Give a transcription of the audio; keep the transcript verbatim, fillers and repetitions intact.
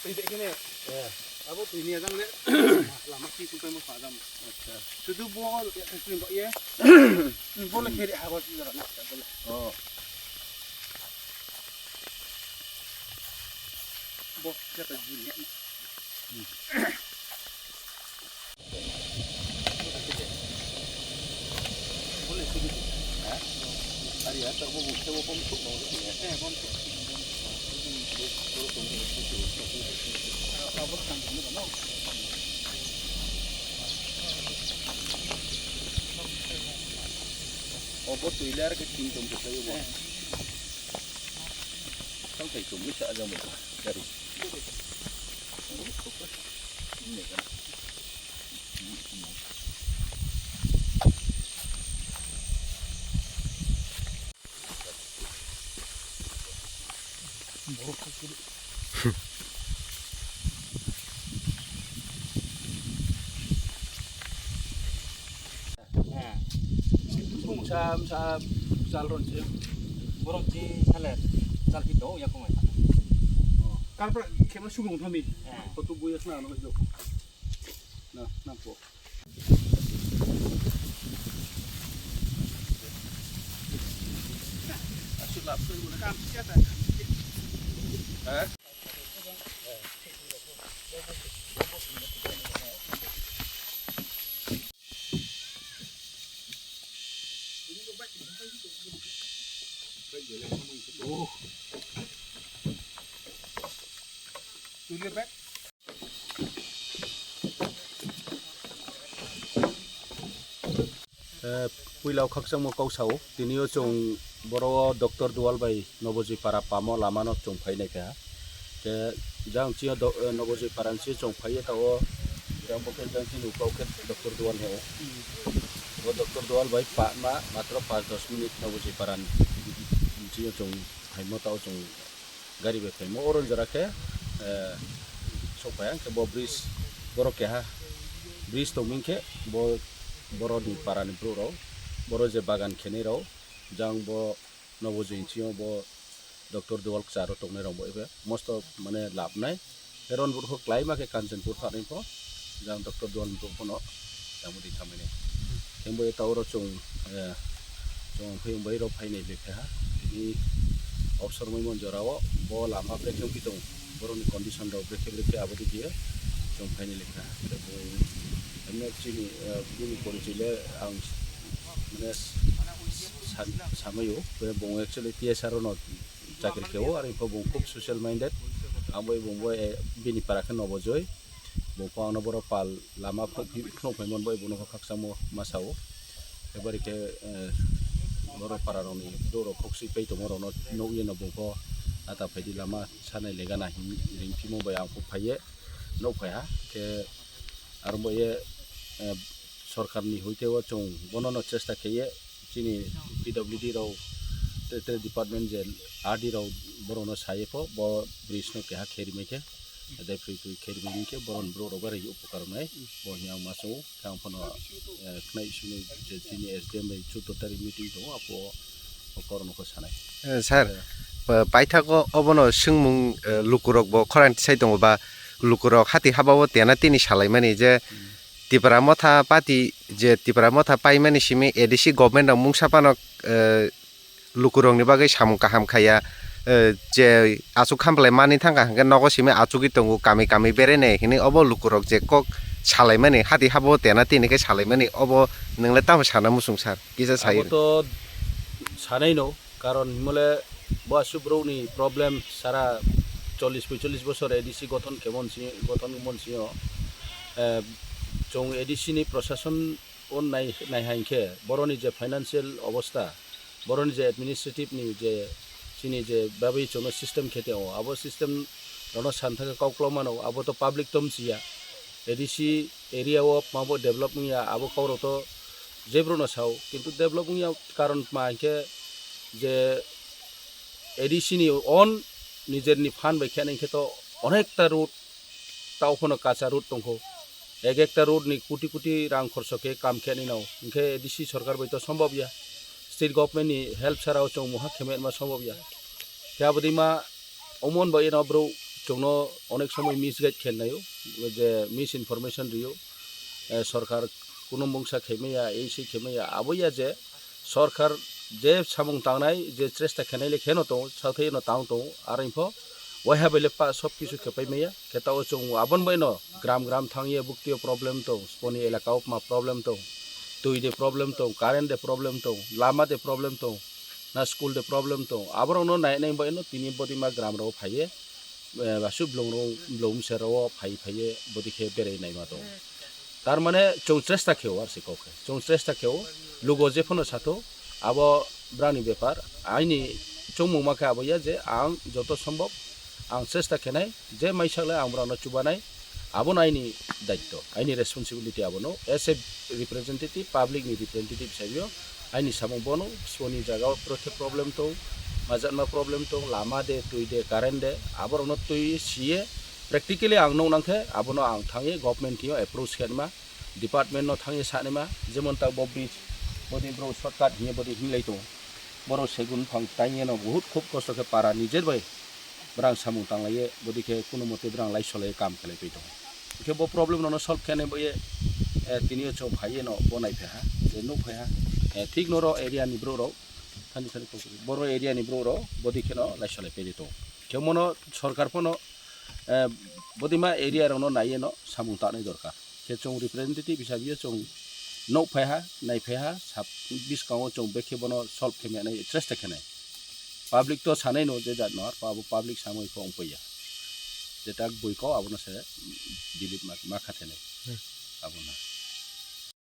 Twi de kene. Eh. Abo twi ni ajang le. Lama ki tu kai mo sa jam. Acha. Sudu bo ya kai tu ba ye. Bo le khere ha ba si jara na. Oh. Bo ya ta ji ni. Obo twi ler ke tin tom kwtai obo. Tang tai tom ni sa jang mo gari. Bung sa, sa, sal ron se. Borok ji sale, sal pito, ya kumai. Karpra, kema sugong thami. Eh. Kotu buya sna, no, jo. Na, na, po. Eh, puila o khakchangma kok sao, tini o chwng boro o Doctor Dual bai Nobojoi para pamo lama no chwng phai nai kha. Khe jang chini o do-, eh, Nobojoi para ni chwng phai ye ta o, jang bo khe jang chini ukau khe Doctor Dual he o. O Doctor Dual bai pa ma matro panch dos minute Nobojoi para ni chini o chwng phaimo ta o chwng gari bai phaimo, oro jora khe, eh, sok phai ang khe bo bridge, borok keha bridge tong ming khe bo, borok ni para ni borok rok, borok je bagan khenai rok, jang bo Nobojoi ni simi o bo Doctor Dual kwcharo tongnai rok bo ebe mosto mane labnai. Heron burkho klaima khe Kanchanpur phanai pho, jang Doctor Dual ni borok phano tamo di thamani. Himbai ta oro chwng, eh, chwng phiyung bai rok phainai lekha ha. Tini obsor maimon jora o bo lama brekhe wngwi tongo. Borokni condition rok brekhe brekhe abo di khe chwng phainai lekha. Tei bo emne chini, eh, bini porichoi le ang mane san-, samaio. Bo actually T S R o no chakri khe o, aro bo khub social minded. Ang bai bo bai, eh, bini para khe Nobojoi. Bo pho ano borok pal lama phunuk phai mon bai bono kho khakchangma ma sao. Ebari khe, eh, borok para rokni doro khok si pai tongma rokno nukya no bo pho ata phaidi lama sanai lega na hin ring phimo bai ang pho phaiye nuk phai ha. Khe aro bo ye, eh, sorkar ni hoite o chwng bono no chesta khaiye chini P W D rok tre tre department je R D rok borok no saye pho bo bridge no keha khe rimai khe. Dai phri phri khe rimani khe boron borok rok bai rai upokar wngnai. Bo hwnwi ang ma chungo. Khe ang phano, eh, khnai simi je chini S D M bai chuddo tarik meeting tongo, apo o korokno khe sanai. Eh, sir, eh, pa-, paithago obono swngmung, eh, lukurok bo khorang tisai tongo ba lukurok hati haba o tena tini salaimani je, hmm, Tipra Motha party je Tipra Motha paimani simi A D C government rok mungsa phano, eh, lukurokni bagwi samung kaham khaiya, eh, je achuk khamplai manwi thangkha hwnkhe nogo simi achugwi tongo, kami kami berenai hinwi obo lukurok je kok salaimani, hati habo tena tini khe salaimani, obo nwng le tamo sana muchung sir? Kisa sai. Abo to sanai no, karon himole bo aswk borokni problem sara chollish poicholish bosor A D C gothon khe mon si, gothon mon sio, eh, chwng A D C ni prosason o nai, nai hai khe boroni je financial obostha, boroni je administrative ni je chini je babi chwngno system khe tongo, abo system rokno san thangkhe kok kwlwng mano, abo to public to mchiya. A D C area o mabo develop wngya, abo kok rok to jebrokno sao, kintu develop wngya karon tma hinkhe je A D C ni own nijerni phan bai khe nai khe to onekta road tao phano kacha road tongkho. Ek ekta road ni koti koti rang khorso khe kam khe nai nao. Hinkhe A D C sorkar bai to sombobya. State government ni help sara o chwng muha khe ma sombobya. Khe abo dima omon bai eno bro Chwngno onek somoi misguide khe naio, je misinformation rio, eh, sorkar kuno mungsa khaimaya, ei sei khaimaya, abo ya je sorkar je samung tangnai, je chesta khenai le kheno tongo, sathai no tang tongo, aro info waiha bai le pa sob kisu khe paimaya, khe tao chwng abon bai no gram gram thangye buktio problem tong, sponi elaka o ma problem tong, twi de problem tong, current de problem tong, lama de problem tong, na school de problem tong, aborok no nai nai bai no tini bodima gram rok phaiye, eh, aswk blong rok, blong mse rok phai phaiye bodi khe berai naima tong. Tar mane chwng chesta khe o, ar se kok khe chwng chesta khe o, lugo je phano sato, abo brani bepar, aini chongmung ma khe abo ya je ang joto sombhob ang chesta khenai je mai sakle ang borokno chubanai, abono aini daitto, aini responsibility abono as a representative, public ni representative hisabe o aini samung bono soni jaga o prothe problem tong, majatma problem tong, lama de, twi de, current de, aborokno twi siye practically ang nuk nang khe abono ang thangwi government thio approach khe ma, department no thangwi sanima, jemon ta bo bridge, bodi bro shortcut hiye bodi hinlai tongo, borok segun phang tangye no bahut khub kosto khe para nijer bai brang samung tanglaiye, bodi khe kuno mote brang lai solai kam khlai pai tongo. Hingkhe bo problem no solve khe nai boye, eh, tini o chwng phaiye no bo nai phaha, je nuk phaha, eh, thik noro area ni borok rok, thani thani kok boro area ni borok rok bodi khe no lai solai pai tongo. Khe mono sorkar phano, eh, bodima area rok no naiye no samung tanai dorkar. Khe chwng representative hisabe o chwng nuk phaiha, nai phaiha, sab biskango chwng bekhe bono solve khe manai chesta khenai. Public to sanai no je jat no, ar pabo public samui kho wngpaiya. Jeta bui kho abono se delete ma, ma kha thenai. Hmm. Abono.